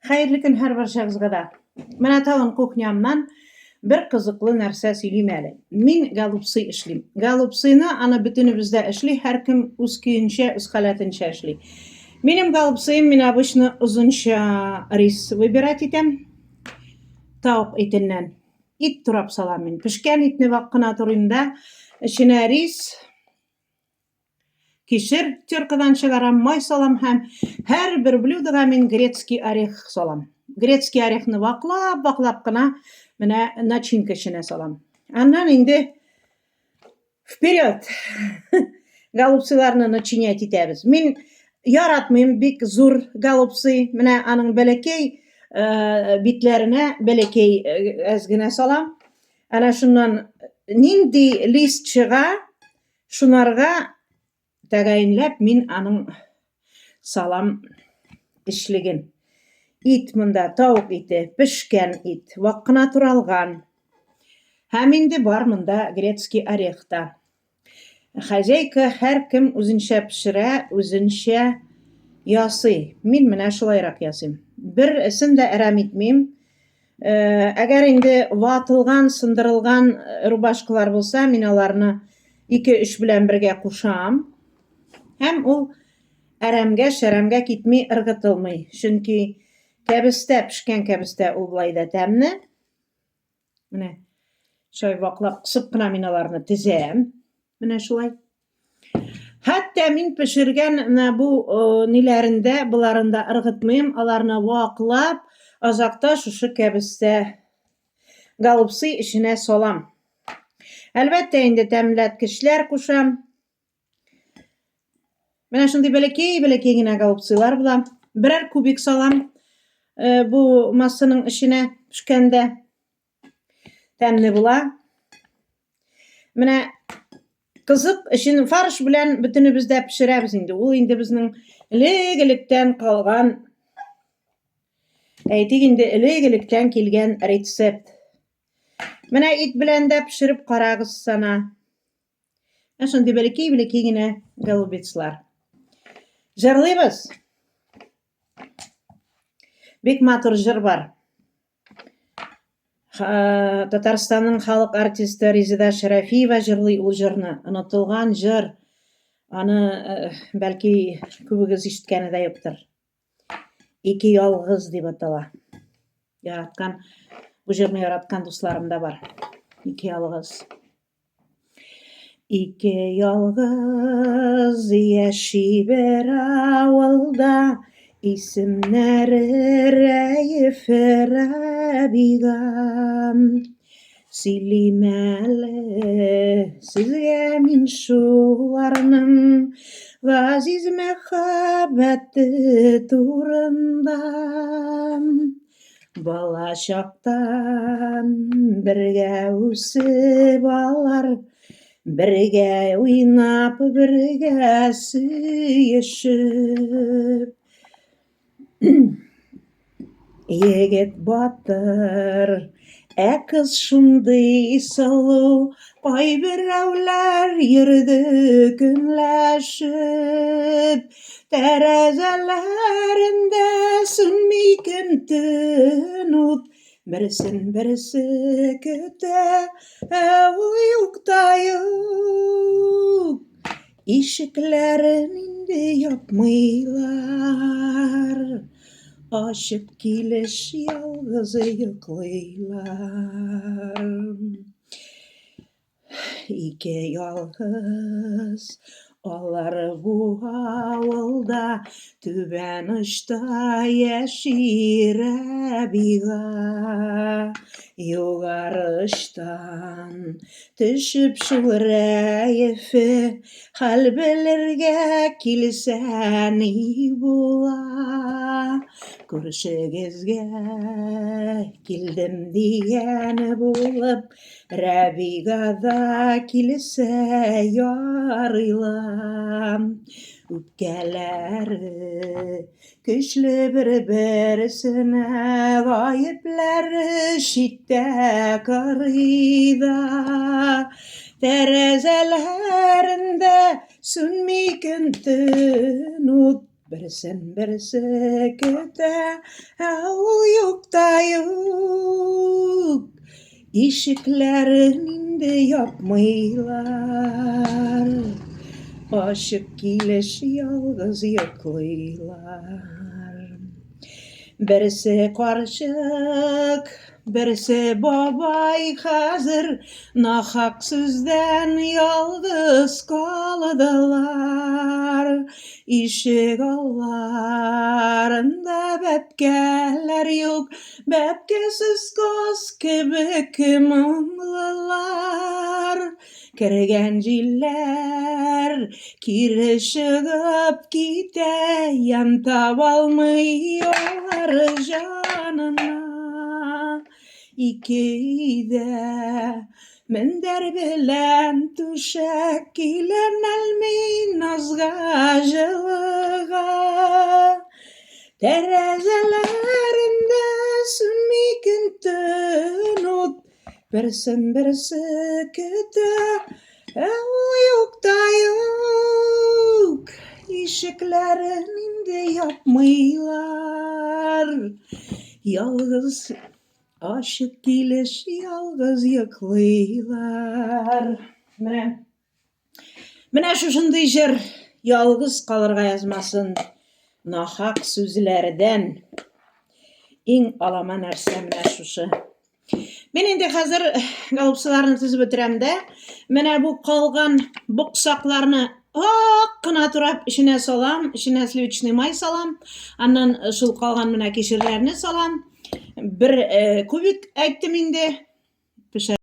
Хәерле көн һәрбарчагызга да. Менә тагын кухнямнан бер кызыклы нәрсә сөйлим әле. Мин голубцы эшлим. Голубцыны аны бөтенебез дә эшли, һәркем үз көенчә, үз халәтенчә эшли. Минем голубцыем мин обычно озынча рис выбирать итәм. Тавык итеннән. Ит турап салам мин. Пешкән итне вак кына турыйм да, эченә рис, Кишер теркадан чыгарам, май салам һәм һәрбер блюдога мин грецкий орех салам. Грецкий орехны ваклап-ваклап кына менә начинка эченә салам. Аннан инде вперед! Голубцыларны начинять итәбез. Мин яратмыйм бик зур голубцы. Менә аның бәләкәй э, битләренә бәләкәй э, әз генә салам. Әнә шуннан нинди лист чыга, Шунарга тәгаенләп мин аның салам эчлеген. Ит монда тавык ите, пешкән ит, вак кына туралган. Һәм инде бар монда грецкий орех та. Хозяйка һәркем үзенчә пешерә, үзенчә ясый. Мин менә шулайрак ясыйм. Берсен дә әрәм итмим. Әгәр инде ватылган, сындырылган рубашкалар булса, мин аларны 2-3 белән бергә кушам. Һәм ул әрәмгә, шәрәмгә китми, ыргытылмый. Чөнки кәбестә, пешкән кәбестә ул болай да тәмле. Менә шулай ваклап кысып кына мин аларны тезәм. Менә шулай. Хәтта мин пешергән менә бу ниләрендә, боларында ыргытмыйм, аларны ваклап, азакта шушы кәбестә голубцы эченә салам. Әлбәттә инде тәмләткечләр кушам. Менә шундый бәләкәй-бәләкәй генә голубцылар була. Берәр кубик салам бу массаның эченә пешкәндә. Тәмле була. Менә кызык өчен фарш белән бөтенебез дә пешерәбез инде. Ул инде безнең элек-электән калган, әйтик инде, элек-электән килгән рецепт. Менә ит белән дә пешереп карагыз сана. Ә шундый бәләкәй-бәләкәй генә голубецлар. Җырлыйбыз. Бик матур җыр бар. Татарстанның халык артисты Резеда Шәрәфиева җырлый ул җырны. Онытылган җыр. Аны э, бәлки күбегез ишеткәне дә юктыр. Ике ялгыз дип атала. Яраткан, бу җырны яраткан дусларым да бар. Ике ялгыз. Ике ялгыз яши бер авылда, Исемнәре Рәеф, Рәбига. Сөйлим әле сезгә мин шуларның Газиз мәхәббәте турында. Бала чактан бергә үсеп алар, бергә уйнап, бергә сөешеп. Егет батыр, ә кыз шундый сылу, кайберәүләр йөрде көнләшеп. Тәрәзәләрендә сүнми көн-төн ут, Берсен берсе көтә, ә ул юк та юк. Ишекләрен инде япмыйлар, Ачык килеш ялгыз йоклыйлар. Ике ялгыз алар бу авылда Түбән очта яши Рәбига. Югары очтан төшеп шул Рәефе Хәл белергә килсә ни була? Күршегезгә килдем дигән булып Рәбига да килсә ярый ла. Үпкәләре көчле бер-берсенә, гаепләре читтә кырыйда. Тәрәзәләрендә сүнми көн-төн ут. Берсен берсе көтә, ә ул юк та юк. Ишекләрен инде япмыйлар. Ачык килеш ялгыз йоклыйлар. Берсе карчык, берсе бабай хәзер нахак сүздән ялгыз калдылар. Ишек алларында бәбкәләр юк, бәбкәсез каз кебек моңлылар. Кергән җилләр кире чыгып китә, ямь табалмый алар җанына. Ике өйдә мендәр белән түшәк киләнәлми назга җылыга. Тәрәзәләрендә сүнми көн-төн ут, Берсен берсе көтә, ә ул юк та юк. Ишекләрен инде япмыйлар. Ялгыз ачык килеш ялгыз йоклыйлар. Менә Менә шушындый җыр ялгыз калырга язмасын нахак сүзләрдән. Иң алама нәрсә менә шушы. Мин инде хәзер голубцыларны тезеп бетерәм дә, менә бу калган буксакларны ак кына турап эченә салам, эченә сливочный май салам, аннан шул калган менә кишерләрне салам. Бер кубик әйттем инде. Пешә.